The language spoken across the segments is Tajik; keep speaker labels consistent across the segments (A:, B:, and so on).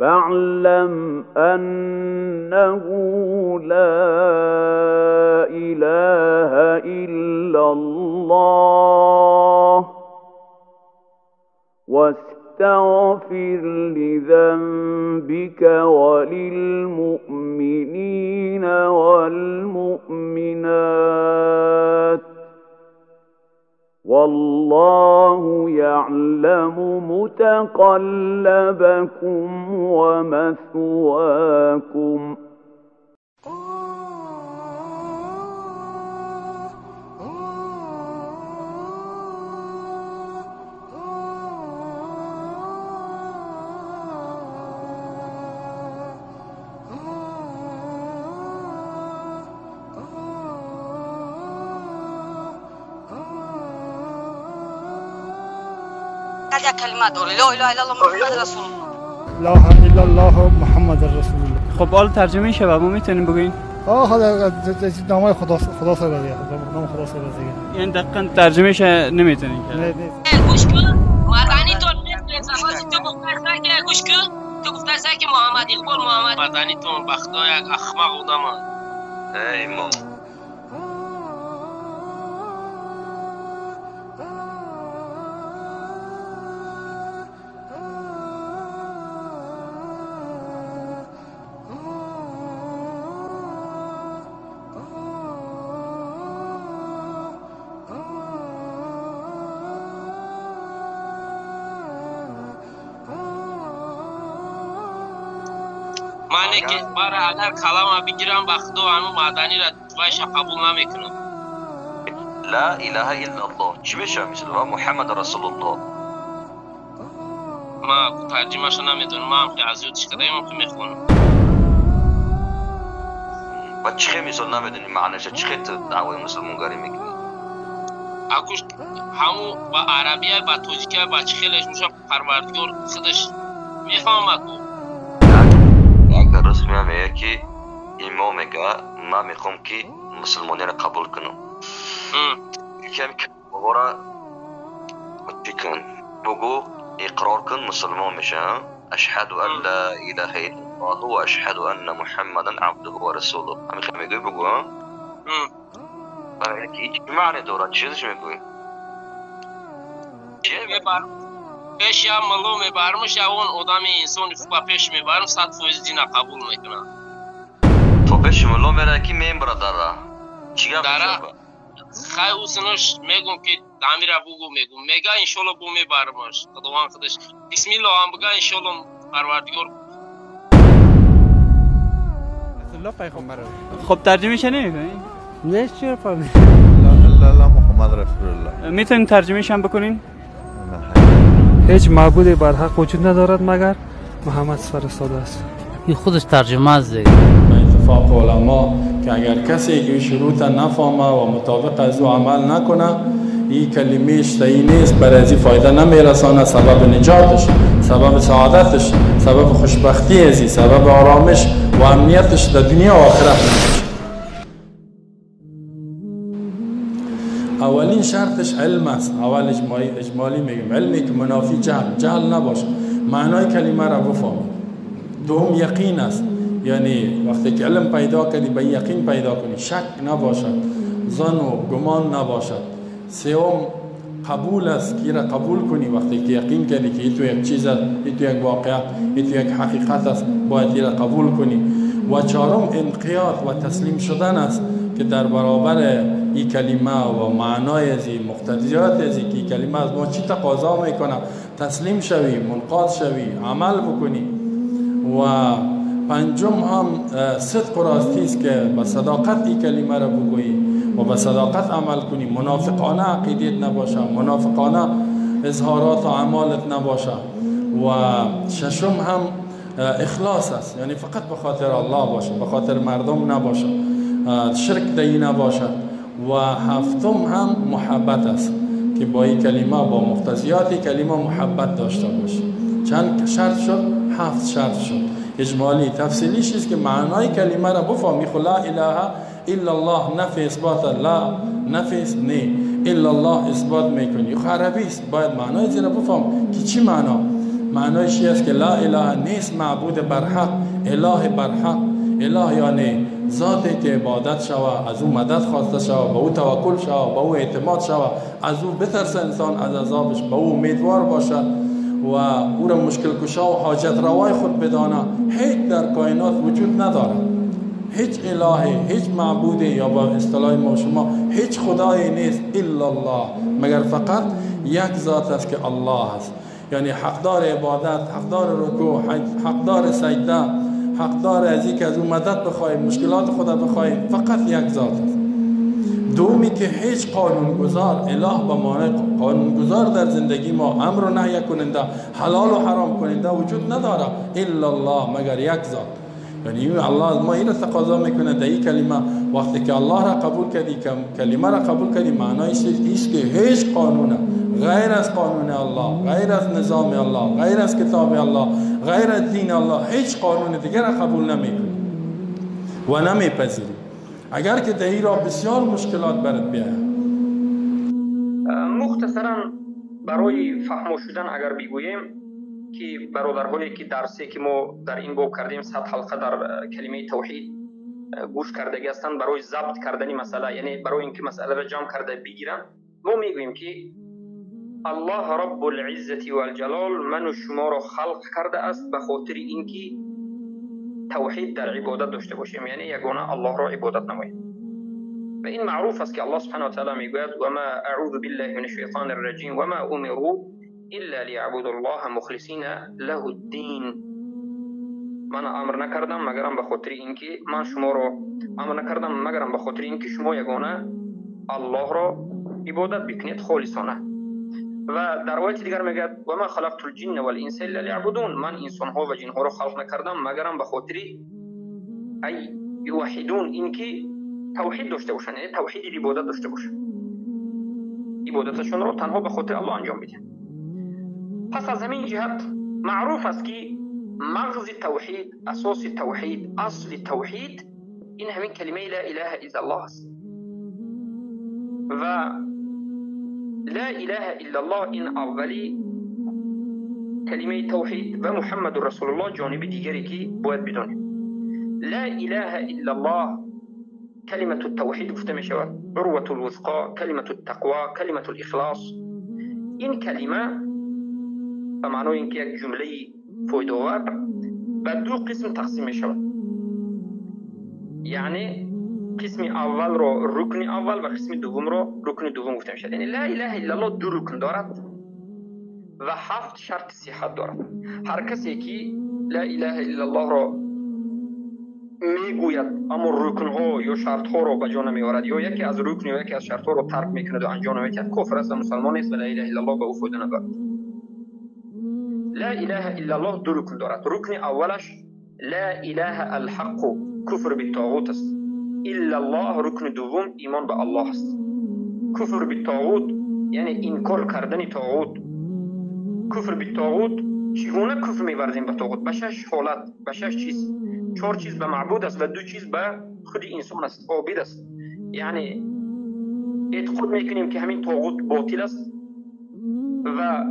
A: فاعلم أنه لا إله إلا الله واستغفر لذنبك وللمؤمنين والمؤمنات والله يعلم متقلبكم ومثواكم.
B: کلمه داره لا اله الا الله محمد رسول الله،
C: لا اله الا الله محمد رسول الله.
D: خب حال ترجمه شه ما میتونیم بگوییم؟
C: آه نام خدا، خدا سر دیگه، نام خدا سر دیگه.
D: یعنی دقیقاً ترجمه شه نمیتونیم که.
C: نه
B: گوش کن مدنی تو نمی‌تونی تو گفته که گوش کن تو گفته که محمد اقبال محمد
E: مدنی تو بخدا یک احمق آدم.
F: ای ما
E: мане ки бара агар калама бигирам ба худо ҳаму маданира вайша қабул намекунам.
F: ла илаҳа иллаллоҳ чӣ мешавад мисол ва муҳаммад расулуллоҳ?
E: Ма тарҷимаша намедонам, ман ҳам аз ёдш кардаем ки мехонам.
F: Ба чӣ хел мисол намедонӣ маънаша, чӣ хел ту даъвои мусулмонгарӣ мекунӣ?
E: Акуш ҳаму ба арабия ба тоҷикия ба чӣ хелеш меша Парвардигор худаш мефаҳмад ку.
F: Рӯз меояд мегӯяд ки имом мегӯяд ман мехоҳам ки мусулмониро қабул кунам. Кам калимаҳоро чӣ кун бугӯ иқрор кун мусулмон мешавам. Ашҳаду ан ла илаҳа иллаллоҳ ва ашҳаду анна муҳаммадан абдуҳу ва расулуҳ. Ҳамин хел мегӯӣ бугӯ? Ки чӣ маъне дорад? Чизаш мегӯӣ?
E: Пеш я мало мебармш, я он одами инсони ба пеш мебарм, 100% дина қабул мекунам.
F: То пеш мало мера ки мембра дара. Чӣ гап
E: дара? Хай усинаш мегум ки дамира бугу мегум. Мега иншолло бу мебармш. Худованд худаш бисмиллоҳ ҳам буга иншолло Парвардигор.
D: خب ترجمه شه نمی‌کنی؟
G: نه چرا فهمیدم.
H: لا لا محمد رسول الله.
D: میتونین ترجمه‌ش هم بکنین؟
G: هیچ معبودی بر حق وجود ندارد مگر محمد فرستاده است.
I: این خودش ترجمه است دیگه.
J: اتفاق علما که اگر کسی که شروط نفهمه و مطابق از او عمل نکنه این کلمهش صحیح نیست، برای از این فایده نمیرسانه، سبب نجاتش، سبب سعادتش، سبب خوشبختی ازی، سبب آرامش و امنیتش در دنیا و آخرت نمیشه. اولین شرطش علم است. اول اجمالی میگم علمی که منافی جهل، جهل نباشه، معنای کلمه را بفهمی. دوم یقین است، یعنی وقتی که علم پیدا کردی به یقین پیدا کنی، شک نباشد، ظن و گمان نباشد. سوم قبول است که را قبول کنی، وقتی که یقین کردی که این تو یک چیز است، این تو یک واقعیت، این تو یک حقیقت است، باید این را قبول کنی. و چهارم انقیاد و تسلیم شدن است که در برابر این کلمه و معنای از این مقتضیات از این که کلمه از ما چی تقاضا میکنه تسلیم شوی، منقاد شوی، عمل بکنی. و پنجم هم صدق و راستی است که با صداقت این کلمه را بگویی و با صداقت عمل کنی، منافقانه عقیدت نباشه، منافقانه اظهارات و اعمالت نباشه. و ششم هم اخلاص است، یعنی فقط به خاطر الله باشه، به خاطر مردم نباشه، شرک دی نباشه. و هفتم هم محبت است که با این کلمه، با مقتضیات کلمه محبت داشته باشه. چند شرط شد؟ 7 شرط شد. اجمالی تفصیلیش است که معنای کلمه را بفهمی. خب لا اله الا الله نفی اثبات، لا نفی نه، الا الله اثبات میکنی. خب عربی است، باید معنای زیرا بفهم که چی معنا. معنایش است که لا اله نیست معبود برحق، اله برحق. اله یعنی ذاتی که عبادت شوه، از او مدد خواسته شوه، به او توکل شوه، به او اعتماد شوه، از او بترسه انسان از عذابش، به او امیدوار باشه و او را مشکل کشا و حاجت روای خود بدانه. هیچ در کائنات وجود نداره، هیچ الهی، هیچ معبودی یا با اصطلاح ما شما هیچ خدایی نیست الا الله، مگر فقط یک ذات است که الله است. یعنی حقدار عبادت، حقدار رکوع، حقدار سجده، حقدار از اینکه از او مدد بخواهیم، مشکلات خدا بخواهیم، فقط یک ذات است. دومی که هیچ قانونگذار، اله به معنی قانونگذار در زندگی ما، امر و نهی کننده، حلال و حرام کننده وجود نداره الا الله، مگر یک ذات. یعنی الله ما اینو تقاضا میکنه در این کلمه. وقتی که الله را قبول کردی، کلمه را قبول کردی، معنایش ایست که هیچ قانون غیر از قانون الله، غیر از نظام الله، غیر از کتاب الله، غیر از دین الله، هیچ قانون دیگر را قبول نمیکنی و نمیپذیری. اگر که در این را بسیار مشکلات برات بیاید.
K: مختصرا برای فهم شدن اگر بگوییم که برادرهایی که درسی که ما در این باب کردیم 100 حلقه در کلمه توحید گوش کردگی هستند، برای ضبط کردن مسئله، یعنی برای اینکه مسئله را جمع کرده بگیرن، ما میگوییم که الله رب العزة والجلال من و شما را خلق کرده است به خاطر اینکه توحید در عبادت داشته باشیم، یعنی یگانه الله را عبادت نماییم. و این معروف است که الله سبحانه و تعالی میگوید و ما اعوذ بالله من الشیطان الرجیم و ما امروا الا لیعبدوا الله مخلصین له الدین. من امر نکردم مگرم به خاطر اینکه من شما را امر نکردم مگرم به خاطر اینکه شما یگانه الله را عبادت بکنید خالصانه. و در روایت دیگر میگه و ما خلقت الجن والانس الا ليعبدون، من انسان ها و جن ها را خلق نکردم مگرم به خاطر ای یوحدون، اینکه توحید داشته باشند، یعنی توحید عبادت داشته باشند، عبادتشون را تنها به خاطر الله انجام بدهند. پس از همین جهت معروف است که مغز توحید، اساس توحید، اصل توحید این همین کلمه لا اله الا الله است. و لا اله الا الله این اولی کلمه توحید و محمد رسول الله جانب دیگری که باید بدانیم. لا اله الا الله کلمه التوحید گفته می شود، عروة الوثقا، کلمه التقوا، کلمه الاخلاص. این کلمه به معنای اینکه یک جمله فایده‌آور به دو قسم تقسیم می شود، یعنی قسم اول را رکن اول و قسم دوم را رکن دوم گفته میشود. یعنی لا اله الا الله دو رکن دارد و 7 شرط صحت دارد. هر کسی که لا اله الا الله را میگوید اما رکن ها یا شرط ها را به جا نمیآورد، یا یکی از رکن یا یکی از شرط ها را ترک میکند و انجام نمیدهد، کافر است و مسلمان نیست و لا اله الا الله به او فایده ندارد. لا اله الا الله دو رکن دارد. رکن اولش لا اله الحق، کفر بالطاغوت است. الا الله رکن دوم ایمان به الله است. کفر بالطاغوت یعنی انکار کردن طاغوت. کفر بالطاغوت چگونه کفر می‌ورزیم به طاغوت؟ به 6 حالت، به 6 چیز. 4 چیز به معبود است و 2 چیز به خود انسان است، عابد است. یعنی اعتقاد میکنیم که همین طاغوت باطل است و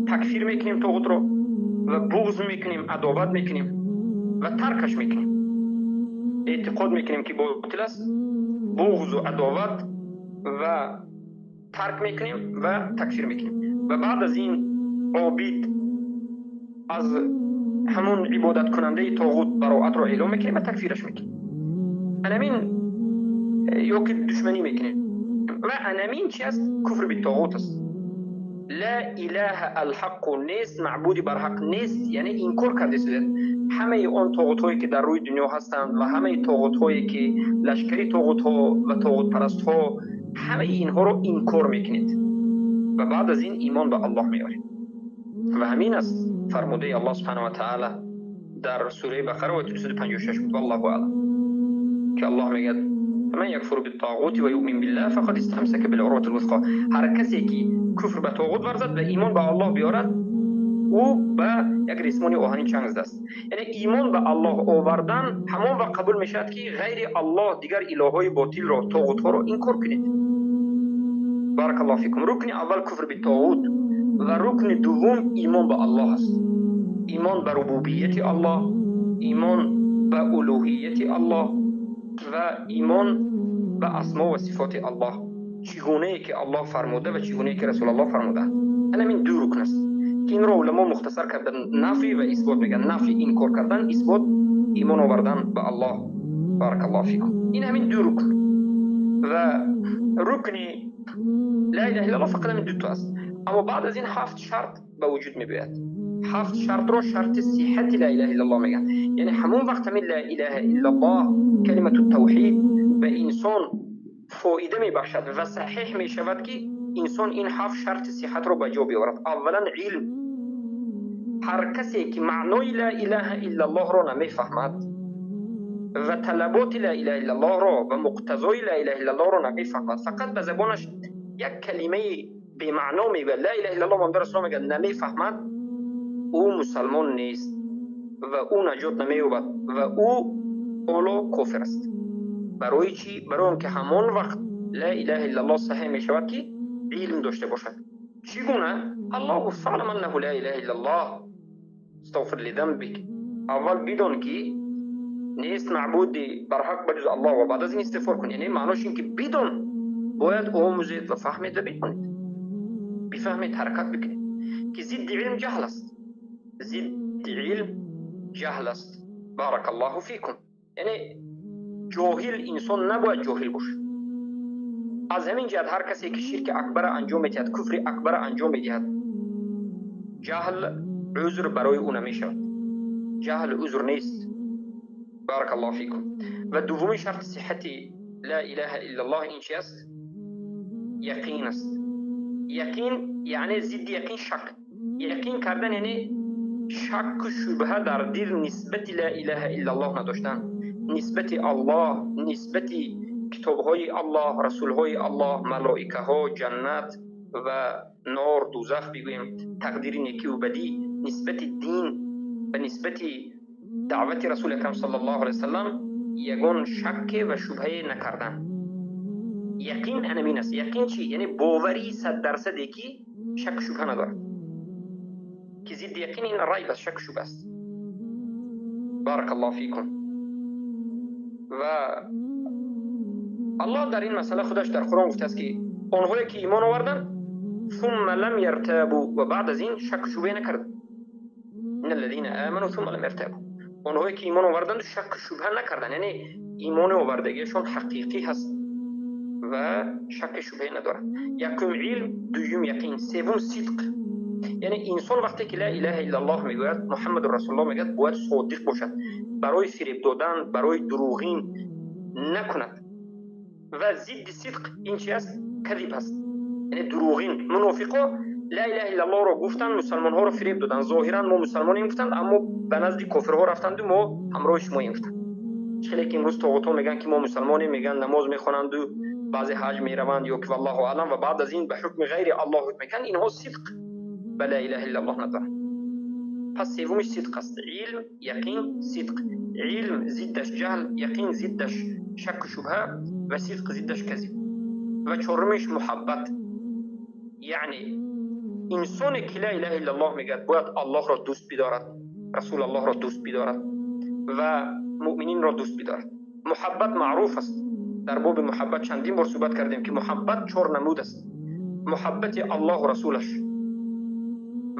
K: تکفیر میکنیم طاغوت را و بغض میکنیم، عداوت میکنیم و ترکش میکنیم. اعتقاد میکنیم که باطل است، بغض و عداوت و ترک میکنیم و تکفیر میکنیم. و بعد از این عابد از همون عبادت کننده طاغوت براعت را اعلام میکنیم و تکفیرش میکنیم. انمین یا که دشمنی میکنیم. و انمین چی است؟ کفر بالطاغوت است. لا اله الحق نیست، معبودی بر حق نیست، یعنی انکار کرده شده همه آن طاغوت هایی که در روی دنیا هستند و همه طاغوت هایی که لشکری طاغوت ها و طاغوت پرست ها، همه اینها رو انکار میکنید و بعد از این ایمان به الله میارید. و همین است فرموده الله سبحانه و تعالی در سوره بقره آیه 256 بود، والله اعلم، که الله میگه من یکفر بالطاغوت و یؤمن بالله فقد استمسک بالعروة الوثقى. هر کسی که کفر به طاغوت ورزد و ایمان به الله بیارد، او به یک ریسمان آهنین چنگ زده است. یعنی ایمان به الله آوردن همان وقت قبول میشود که غیر الله دیگر الههای باطل را، طاغوت ها را انکار کنید. بارک الله فیکم. رکن اول کفر به طاغوت و رکن دوم ایمان به الله است. Имон ба рубубияти Аллоҳ, имон ба улуҳияти Аллоҳ ва имон ба асмо ва сифоти Аллоҳ, чӣ гунае ки Аллоҳ фармуда ва чӣ гунае ки Расулуллоҳ фармудаанд. Ҳамин ду рукн аст ки инро уламо мухтасар кардан нафи ва исбот мегӯянд. Нафи инкор кардан, исбот имон овардан ба Аллоҳ. Баракаллоҳу фикум. Ин ҳамин ду рукн ва рукни ла илаҳа иллаллоҳ фақат ҳамин ду то аст. Аммо баъд аз ин ҳафт шарт ба вуҷуд мебиёяд. Ҳафт шартро шарти сиҳати ла илаҳа иллаллоҳ мегӯянд. Яъне ҳамон вақт ҳамин ла илаҳа иллаллоҳ, калимату тавҳид ба инсон фоида мебахшад ва саҳиҳ мешавад ки инсон ин ҳафт шарти сиҳатро ба ҷо биёварад. Аввалан илм. Ҳар касе ки маънои ла илаҳа иллаллоҳро намефаҳмад ва талаботи ла илаҳа иллаллоҳро ва муқтазои ла илаҳа иллаллоҳро намефаҳмад, фақат ба забонаш як калимаи бемаъно мегӯяд, ла илаҳа иллаллоҳ Муҳаммад расулуллоҳ мегӯяд, намефаҳмад, ӯ мусалмон нест ва ӯ наҷот намеёбад ва ӯ ҳоло кофир аст. Барои чӣ? Барои он ки ҳамон вақт ла илаҳа иллаллоҳ саҳеҳ мешавад ки илм дошта бошад. Чӣ гуна? Аллоҳ гуфт фаълам аннаҳу ла илаҳа иллаллоҳ астағфир лизамбик. Аввал бидон ки нест маъбуди барҳақ ба ҷуз Аллоҳ ва баъд аз ин истиғфор кун. Яъне маънош ин ки бидон, бояд омӯзед ва фаҳмед ва бидонед, бифаҳмед, ҳаракат бикунед ки зидди илм ҷаҳл аст. Зидди илм ҷаҳл аст. Баракаллоҳу фикум. Яъне ҷоҳил инсон набояд ҷоҳил бошад. Аз ҳамин ҷиҳат ҳар касе ки ширки акбарро анҷом медиҳад, куфри акбарро анҷом медиҳад, ҷаҳл узр барои ӯ намешавад. Ҷаҳл узр нест. Баракаллоҳу фикум. Ва дуввумин шарти сиҳати ла илаҳа иллаллоҳ ин чи аст? Яқин аст. Яқин яъне зидди яқин шак. Яқин кардан яъне шакку шубҳа дар дил нисбати ла илаҳа иллаллоҳ надоштан, нисбати Аллоҳ, нисбати китобҳои Аллоҳ, расулҳои Аллоҳ, малоикаҳо, ҷаннат ва нор, дузах бигӯем, тақдири некиву бадӣ, нисбати дин ва нисбати даъвати Расули акрам саллаллоҳу алайҳи васаллам ягон шакке ва шубҳае накардан. Яқин ҳамин аст. Яқин чӣ? Яъне боварии 100% ки шак шубҳа надорад, ки зидди яқин ин райб аст, шак шубҳа аст. Баракаллоҳу фикум. Ва Аллоҳ дар ин масъала худаш дар Қуръон гуфтааст ки онҳое ки имон оварданд ثم لم يرتابوا ва баъд аз ин шак шубҳа накарданд. إن الذين آمنوا ثم لم يرتابوا. онҳое ки имон оварданд шак шубҳа накарданд, яъне имони овардагиашон ҳақиқӣ ҳаст ва шак шубҳа надорад. Якум илм, дуюм яқин, севум сидқ. Яъне инсон вақте ки ла илаҳа иллаллоҳ мегӯяд, Муҳаммаду расулуллоҳ мегӯяд, бояд содиқ бошад, барои фиреб додан, барои дурӯғин накунад. Ва зидди сидқ ин чи аст? Кадиб аст, яъне дурӯғин. Мунофиқо ла илаҳа иллаллоҳро гуфтанд, мусалмонҳоро фиреб доданд. Зоҳиран мо мусалмонем гуфтанд, аммо ба назди кофирҳо рафтанду мо ҳамроҳи шумоем гуфтанд. Хеле ки имрӯз тоғутҳо мегӯянд ки мо мусалмонем, мегӯянд намоз мехонанду баъзе ҳаҷ мераванд ё ки валлоҳу аълам, ва баъд аз ин ба ҳукми ғайри Аллоҳ ҳукм мекунанд. Инҳо сидқ ба ла илаҳа иллаллоҳ надоранд. Пас севумиш сидқ аст. Илм, яқин, сидқ. Илм зиддаш ҷаҳл, яқин зиддаш шакку шубҳа ва сидқ зиддаш казиб. Ва чорумиш муҳаббат. Яъне инсоне ки ла илаҳа иллаллоҳ мегӯяд бояд Аллоҳро дӯст бидорад, Расулаллоҳро дӯст бидорад ва муъмининро дӯст бидорад. Муҳаббат маъруф аст. Дар боби муҳаббат чандин бор суҳбат кардем ки муҳаббат чор намуд аст. Муҳаббати Аллоҳу расулаш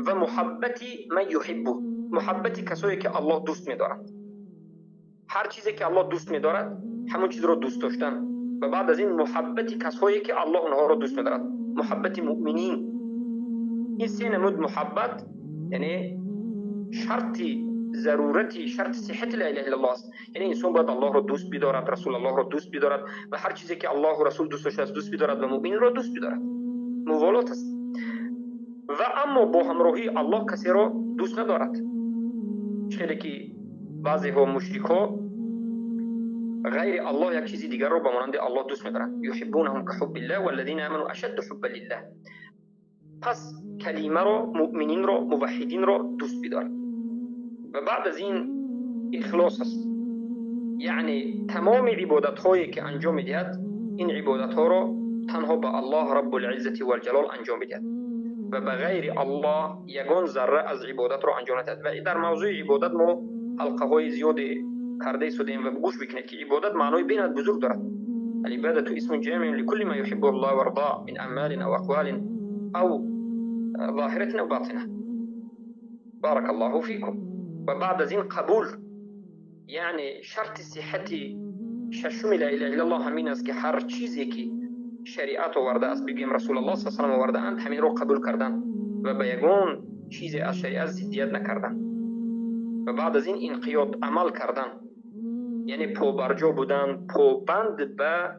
K: ва муҳаббати ман юҳиббу, муҳаббати касое ки Аллоҳ дӯст медорад. Ҳар чизе ки Аллоҳ дӯст медорад, ҳамон чизро дӯст доштан. Ва баъд аз ин муҳаббати касое ки Аллоҳ онҳоро дӯст медорад, муҳаббати муъминин. Ин се намуд муҳаббат яъне шарти зарурати, шарти сиҳати ла илаҳа иллаллоҳ аст. Яъне инсон бояд Аллоҳро дӯст бидорад, Расулаллоҳро дӯст бидорад ва ҳар чизе ки Аллоҳу расул дӯст доштааст дӯст бидорад ва муъминро дӯст бидорад. Муволот аст. Ва аммо бо ҳамроҳии Аллоҳ касеро дӯст надорад. Хеле ки баъзеҳо мушрикҳо ғайри Аллоҳ як чизи дигарро ба монанди Аллоҳ дӯст медоранд. юҳиббунаҳум каҳуббиллаҳ валлазина аману ашадду ҳуббан лиллаҳ. Пас калимаро, муъмининро, муваҳҳидинро дӯст бидорад. Ва баъд аз ин ихлос аст. Яъне тамоми ибодатҳое ки анҷом медиҳад, ин ибодатҳоро танҳо ба Аллоҳ Раббул Иззати вал Ҷалол анҷом медиҳад. و به غیر الله یگان ذره از عبادت را انجام ندهد. و در موضوع عبادت ما حلقه های زیاد کرده شدیم و گوش بکنید که عبادت معنای بیناد بزرگ دارد. العبادة اسم جامع لكل ما يحبه الله ويرضاه من أعمال أو أقوال أو ظاهرة أو باطنة. بارك الله فيكم. وبعد ذين قبول، یعنی شرط صحت ششم لا اله الا الله همین است که هر چیزی که شریعت آورده است، بگیم رسول الله صلی الله علیه و آورده اند، همین رو قبول کردن و به یگان چیزی از شریعت ضدیت نکردن. و بعد از این انقیاد، عمل کردن، یعنی پابرجا بودن، پابند به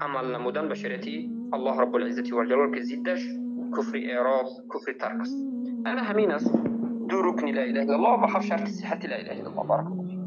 K: عمل نمودن به شریعت الله رب العزت و الجلال که ضدش کفر اعراض، کفر ترک است. انا همین است دو رکن لا اله الا الله و هفت شرط صحت لا اله الا الله. بارک الله فیک.